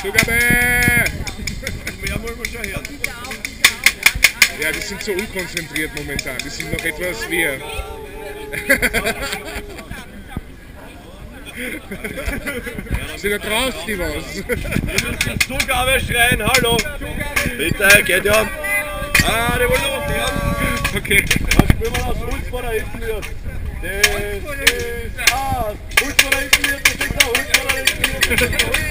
Zugabe! Mehr wollen wir schon hören. Ja, die sind so unkonzentriert momentan. Die sind noch etwas wir. Sind da draußen die was? Wir müssen Zugabe schreien, hallo! Bitte, geht ja. Ah, die wollen noch was hören. Okay. Dann spielen wir das Holz vor der Hilfenwirt. Das ist das Holz vor der Hilfenwirt, das ist der Holz vor der Hilfenwirt.